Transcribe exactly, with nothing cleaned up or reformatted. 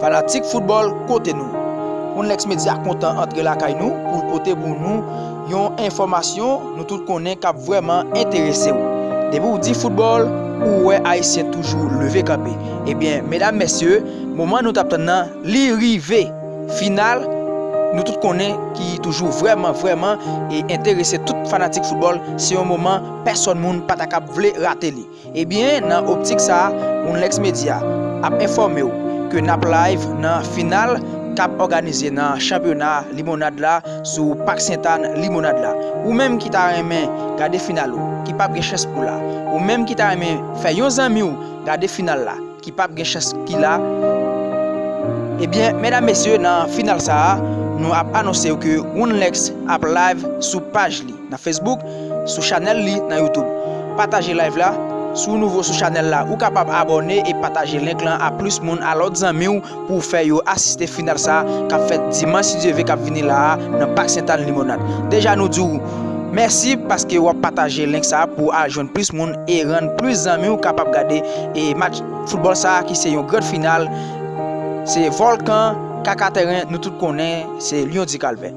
Fanatik foutbòl, kote nou? One Lex Media kontan antre lakay nou pou l pote pou nou yon enfòmasyon nou tout konnen k ap vrèman enterese w. Depi w di foutbòl, ou wè Ayisyen toujou leve kanpe. Ebyen, medam, mesye, moman nou t ap tann nan, li rive. Final, nou tout konnen ki toujou vrèman, vrèman e enterese tout fanatik foutbòl, se yon moman pèsòn moun pa ta kab vle rate li. Ebyen, nan optik sa a, One Lex Media ap enfòme w ke n ap live nan final k ap òganize nan chanpyona Limonad la sou Pak Sentàn Limonad la. Ou menm ki ta renmen gade final ou, ki p ap gen chans pou la, ou menm ki ta renmen fè yon zanmi w gade final la, ki p ap gen chans ki la, ebyen, medam, mesye, nan final sa a, nou ap anonse w ke One Lex ap live sou paj li nan Facebook, sou chanèl li nan YouTube. Pataje live la. Si w nouvo sou chanèl la, ou kapab abòne e pataje link lan a plis moun, a lòt zanmi w, pou w fè yo asiste final sa a k ap fèt dimanch, si Dye vle, k ap vini la a nan Pak Sentàn Limonad. Deja, nou di w mèsi paske w ap pataje link sa a pou al jwenn plis moun e rann plis zanmi w kapab gade e match foutbòl sa a ki se yon gran final. Se Vòlkan, Kaka Tèren, nou tout konnen se Lyon di Kalvè.